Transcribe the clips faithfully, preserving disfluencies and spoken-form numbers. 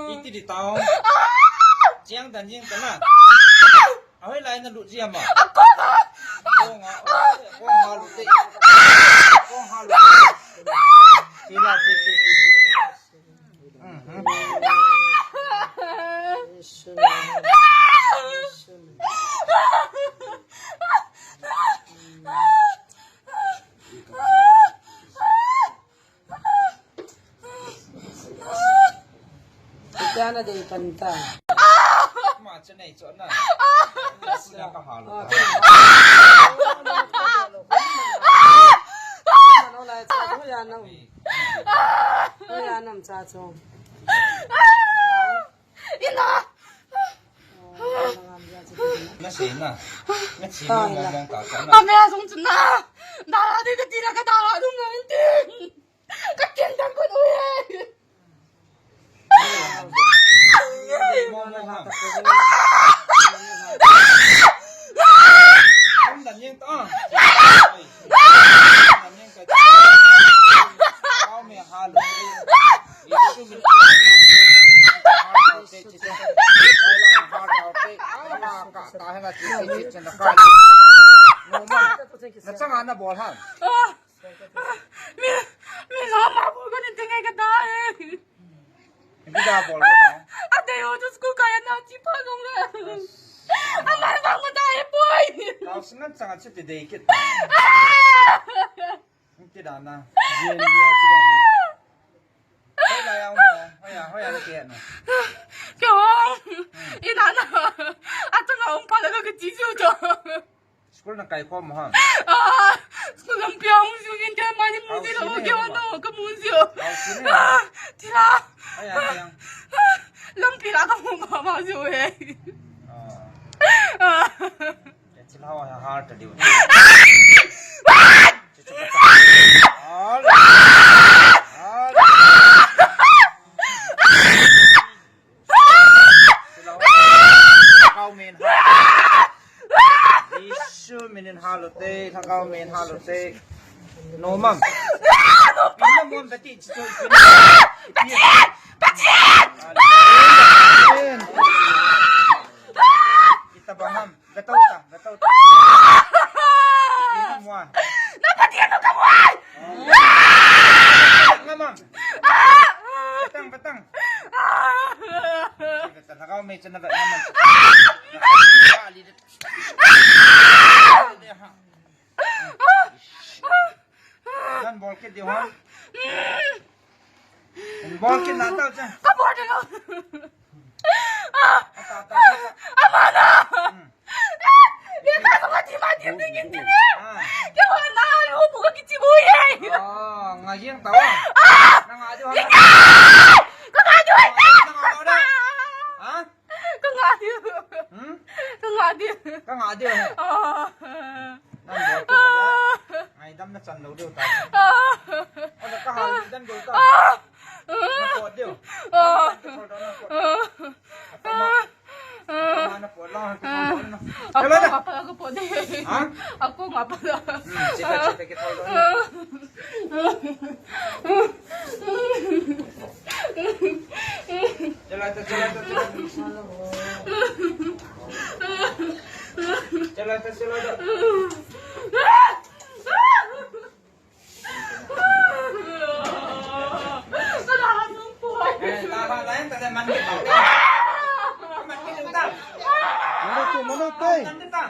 Iti di tao. Chiang dan jing kana. Ahoi lai na lut jia ma. Kong ha, kong ha lut te. Kong ha lut te. Sila, sila, sila, sila. Mhm. Ita na dei panta. Ma, chenai chona. Sila ka halo. Ina. Na sei na. Na sei na, na, na, ka, ka, na. Ame asung chun na. Dala di ka tira ka dala dung na intin. Ka ken dang ko nu ye. Mo, mo, ha. Ang dan yang ta. Ang dan yang ta. Kau me halo. Na changa na bol ham. Mi, mi lo ma bol ko ni tingai ka da e. Hindi ka bol ko na. Ate yo to school kaya na chi pa nung na. Amar bang mata e boy. Kau singan changa chi ti dei kit. Ang kidana. Yen ya kidana. Hoy la ya mo. Hoy ya, hoy ya na kaya na. Kaya. Ina na. Ato nga umpa la ka tiju to. School na kai ko mo ha. Ah, school lampi a hung ju in ka mani mu ji lo ke wa no ka mu ji. Tira. Hoy ya, hoy ya. Lampi la ka mu ma ma ju he. Ah. Kati la ha ha ta diu. Kau men ha. Isu minin halo te, kau men halo te. No mam. Pina mon beti chicho. Kita bangam. Gatau ta, gatau ta. Ina mua. Na Pathian nu ka muai. Ngamam. Batang, batang. Batang, lhagao mei chana bat ngamam. Dan bol kit diu ham. Bol kit na tau cha. Ka bol ding. Ah, ah, ah, ah. Amana. Hmm. Ah, ye ka sa mati mati ding in ding. Ah. Ke wa na lu bu ka kiti bu ye. Ah, nga jeng tau. Ah. Na nga ju ha. Ye ka. Ka nga ju ha. Na nga ju ha. Ha? Ka nga diu. Hmm? Ka nga diu. Ka nga diu he. Ah. Nang bo tu. Ah. Ngaidam na chan lou diu ta. Ah. Ola ka hal dan diu ta. Ah. Na pot diu. Ah. Na pot diu, na pot. Ah. Atama. Atama na pot lang, ha, ka pot lang. Ako nga pala ka pot diu. Ha? Ako nga pala. Hmm, chita, chita, kita lang. Ah. Chala ta, chala ta, chala ta. Chala ta, chala ta. Eh, ta ba lain ta le man ke ta. Man ke ta. Mana tu, mana tu? Man ke ta.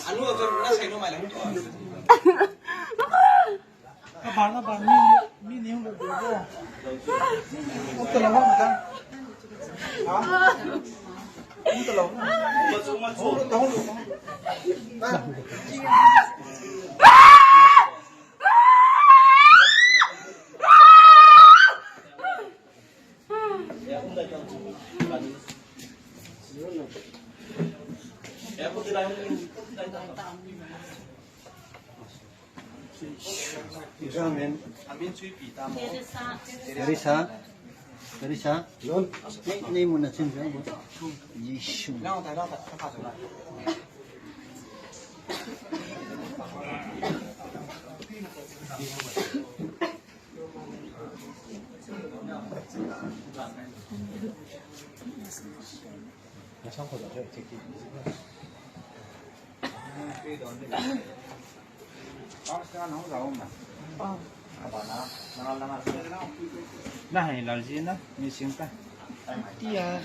Anu, anu, na sai no mai la. Aban, aban, mi, mi ni hung lou ding. Hung talou hung ta. Ha? Hung talou. Hung lou ta, hung lou ta. Amen. Teresa. Teresa. Nei, nei mun na chin jong. Jisu. Na hai lal ji na, mi sing ta. Tia.